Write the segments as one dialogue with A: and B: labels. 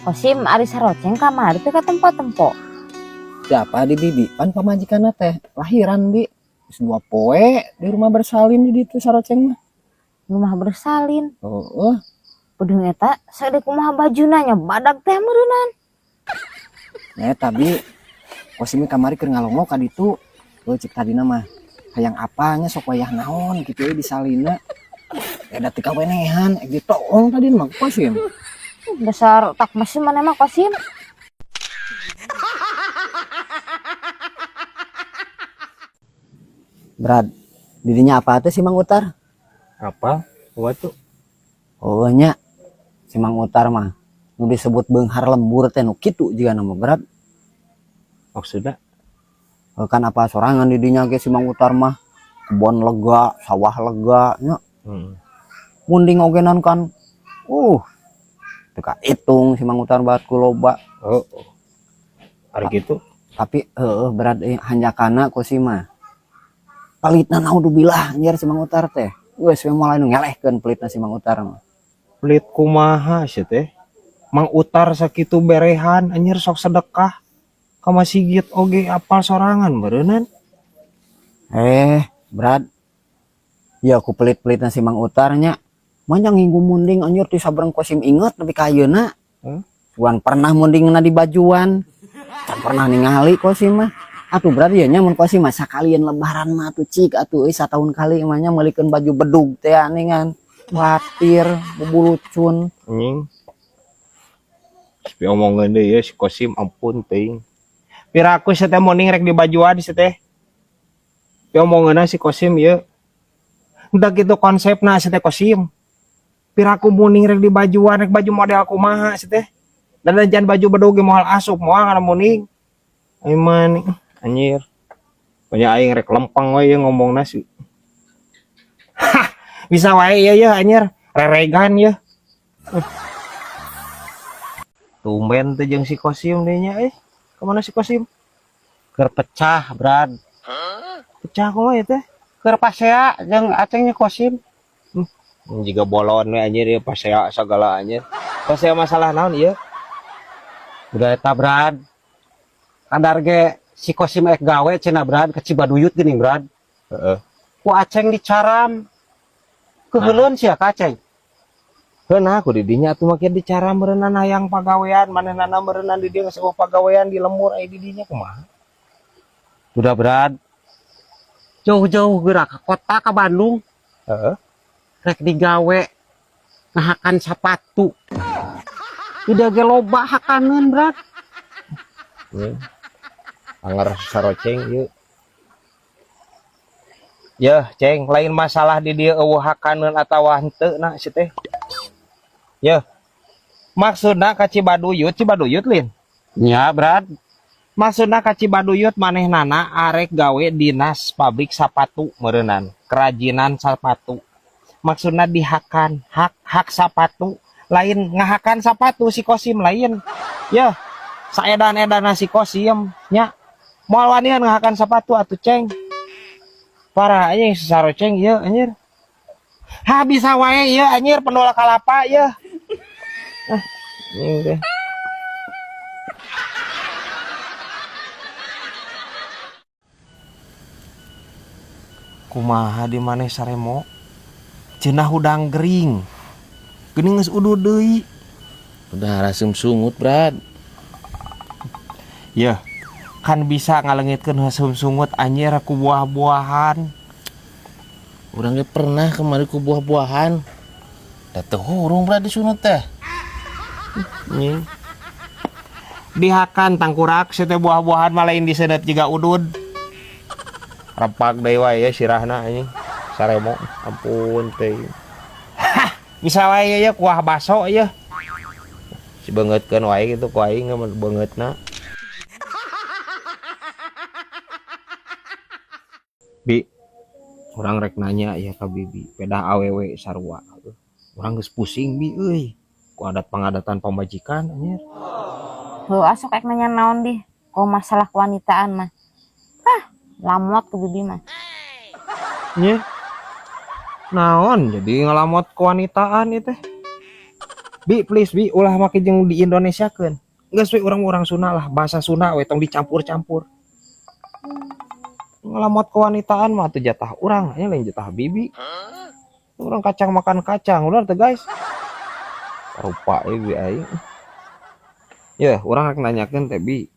A: Kosim ari saroceng kamari teh ka tempo-tempo.
B: Siapa di bibi pan pamajikanna teh lahiran bi. Geus 2 poe di rumah bersalin di ditu saroceng mah.
A: Rumah bersalin.
B: Heeh.
A: Pedeung eta sagede kumaha bajuna nya badag teh meureunnan.
B: Nya eta bi Kosim kamari keur ngalongok ka ditu. Heuh cik tadina mah hayang apanya sok wayah naon kitu euy disalina. Da teu kawenehan ek ditoong tadi mah ku Kosim.
A: Dasar otak mesin mana mah Kosim.
B: Brad, didinya apa tuh si Mang Utar?
C: Apa? Waktu.
B: Oh nya, si Mang Utar mah nu disebut beunghar lembur teh nu kitu jiga nama Brad.
C: Maksudna?
B: Oh, kan apa sorangan didinya ge si Mang Utar mah kebon lega, sawah lega nya. Munding ogenan kan. Teu kahitung si Mang Utar bat ku loba.
C: Oh. Ari kitu.
B: Tapi heeh Brad hanjakana ku si mah. Pelitna naudzubillah anjir si Mang Utar teh. Geus we moal anu ngelehkeun pelitna si Mang Utar mah.
C: Pelit kumaha sia teh? Mang Utar sakitu berehan anjir sok sedekah. Ka masigit oge apal sorangan beureunan.
B: Brad. Ya ku pelit-pelitna si Mang Utar nya. Manya nginggu munding anjir ti sabrang Kosim inget nepi ka ayeuna. Cuan pernah mundingna di bajuan. Can pernah ningali Kosim mah. Atuh Brad ya nya mun Kosim mah sakalian lebaran mah atuh cik atuh euy sataun kali mah nya meulikeun baju bedug teh aningan. Kuatir bubulucun.
C: Anjing. Tapi omongan deui ya si Kosim ampun teuing. Piraku sia teh munding rek di bajuan sia teh. Tapi omonganna si Kosim ieu. Entah kitu konsepna sia teh Kosim. Piraku munding rek di bajuan rek baju model kumaha sia teh. Dan jangan baju bedug ge moal asup moal kana munding. Iman anjir. Banyak aing rek lempeng we ieu ngomongna sih. Hah, bisa wae ieu yeuh anjir, reregan yeuh. Tumben teh jeung si Kosim deui nya euy. Kemana si Kosim?
D: Keur pecah, Brad.
C: Hah? Pecah kumaha ieu teh?
D: Keur pasea jeung acengnya Kosim.
C: Jiga bolon we anjir ieu pasea sagala anjir. Pasea masalah naon ieu?
D: Udah eta, Brad. Kadar ge si Kosim ek gawe cenah, Brad, ke Cibaduyut geuning, Brad.
C: Heeh.
D: Ku aceng dicaram. Keuheuleun sia ka aceng.
C: Heunah ku di dinya atuh makin dicaram meureunnan hayang pagawean, manehna meureunnan di dieu geus eueuh pagawean di lembur aya di dinya kumaha?
D: Udah, Brad. Jauh-jauh geura ka kota ka Bandung.
C: Heeh.
D: Rek digawe ngahakan sapatu. Udah ge loba hakaneun, Brad.
C: Nih. Anger saroceng ieu. Yeuh, Ceng, lain masalah di dieu eueuh hakaneun atawa henteu na si teh. Yeuh. Maksudna ka Cibaduyut, Cibaduyut lin.
D: Nya, Brad.
C: Maksudna ka Cibaduyut manehnana arek gawe dinas pabrik sapatu meureunnan, kerajinan sapatu. Maksudna dihakan, hak sapatu, lain ngahakan sapatu si Kosim lain. Yeuh, saedan-edana si Kosim nya. Moal wanian ngahakan sapatu atuh Ceng. Parah anjing sesaroceng ieu anjir. Ha bisa wae ieu anjir pendol kalapa ieu. Ah, anjing teh. Kumaha di maneh saremo? Cenah hudang gering. Geuning geus udud deui.
E: Udah rasem sungut, Brad.
C: Yeuh, kan bisa ngalengitkeun haseum sungut anjir ku buah-buahan.
E: Urang ge pernah kemari ku buah-buahan. Da teu hurung, Brad, di sungut teh.
C: Anjing. Dihakan tangkurak sia teh buah-buahan mah lain diseuneut jiga udud. Repak deui wae ya sirahna anjing. Saremo ampun teh. Hah, bisa wae ya kuah baso ya. Si beungeutkeun wae kitu ku aing mah beungeutna. Bi, urang rek nanya ya ka bibi, pedah awewe sarua. Urang geus pusing bi euy. Ku adat pangadatan pamajikan anjir.
A: Heuh asok rek nanya naon di? Ku masalah kewanitaan mah. Hah, lamot ku bibi mah.
C: Nya. Naon jadi ngalamot kewanitaan ieu teh? Bi, please bi, ulah make jeung di Indonesiakeun. Geus we urang urang Sunda lah, bahasa Sunda we tong dicampur-campur. Ngelamot kewanitaan mah tuh jatah urang, nya lain jatah bibi. Urang kacang makan kacang, udah tuh guys. Rupa ya bi aing. Ya, urang rek nanyakeun teh bi.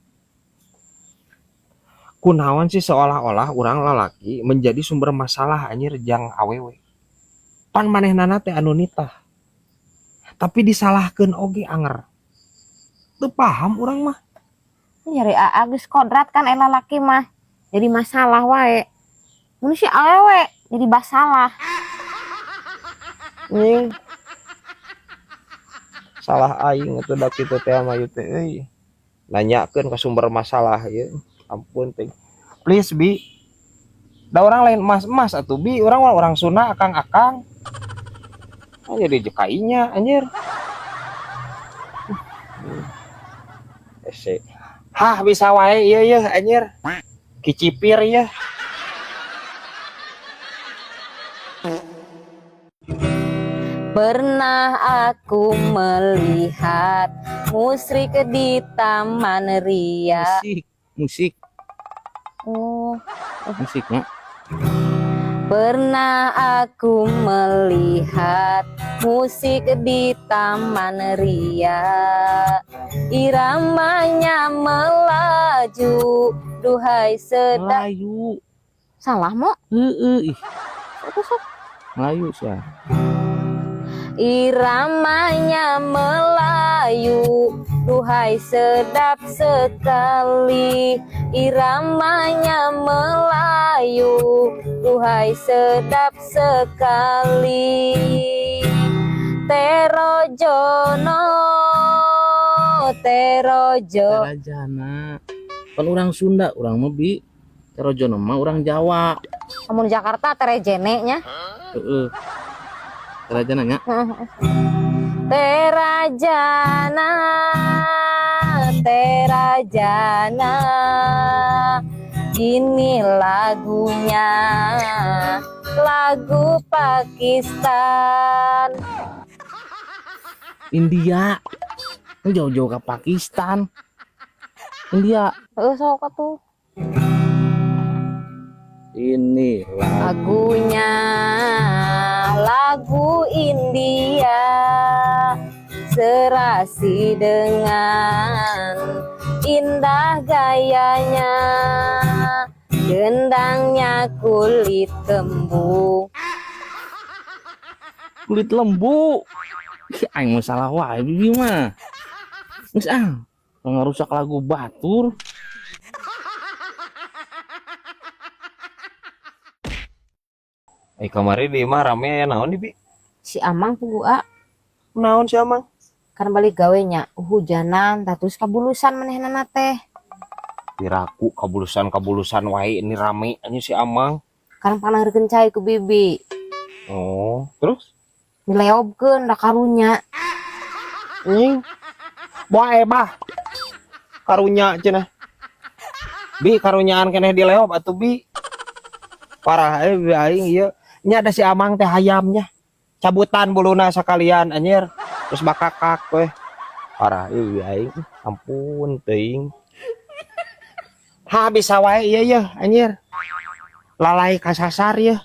C: Kunaon sih seolah-olah urang lalaki menjadi sumber masalah anjir jang awewe. Pan manehnana teh anu nitah. Tapi disalahkeun oge anger. Teu paham urang mah.
A: Nyari aa geus kodrat kan eh lalaki mah. Jadi masalah wae. Mun si awewe jadi basalah.
C: Nying. Salah aing atuh da kitu teh mah ieu teh euy. Nanyakeun ka sumber masalah ieu. Ampun teh. Please bi. Da urang lain emas-emas atuh bi, urang mah urang Sunda akang-akang. Ah, jadi jekainya anjir. Ese. Hah bisa wae ieu yeuh anjir. Kicipir ya.
A: Pernah aku melihat musrik di Taman Ria.
E: Musik, musik,
A: Oh,
E: musiknya.
A: pernah aku melihat musik di Taman Ria. Iramanya melaju, duhai sedap.
E: Melayu.
A: Salah mo?
E: Heeh, ih,
A: Itu sok.
E: Melayu sih.
A: Iramanya melayu, duhai sedap sekali. Iramanya melayu, duhai sedap sekali. Terojono, terojo.
E: Terajana. Pan urang Sunda, urang mah bi. Terojono mah urang Jawa.
A: Kamu di Jakarta terejene nya.
E: Heeh. Terajana nya.
A: Terajana, terajana, ini lagunya, lagu Pakistan.
E: India. Ini jauh-jauh ke Pakistan. India.
A: Sok atuh.
E: Ini lagu.
A: Lagunya, lagu India, serasi dengan indah gayanya, gendangnya kulit kembung.
E: Kulit lembu. Ih, aing mah salah wae bibi mah. Geus ah, ngarusak lagu batur.
C: Eh kamari di imah rame aya naon di bi?
A: Si Amang pugu a
C: Naon si Amang?
A: kan balik gawe nya hujanan tah terus kabulusan manehna teh.
C: Piraku kabulusan-kabulusan wae ini rame anjing si Amang.
A: Kan panangrekeun cai ku bibi.
C: Oh, terus?
A: Dileobkeun da karunya.
C: Nying. Bae bah. Karunya cenah. Bi karunyaan keneh dileob atuh bi. Parah bi aing ieu. Nya ada si Amang teh hayamnya. Cabutan buluna sakalian anjir. Terus bakakak weh. Parah ieu bi aing. Ampun teuing. Ha bisa wae ieu yeuh anjir. Lalai kasasar yeuh.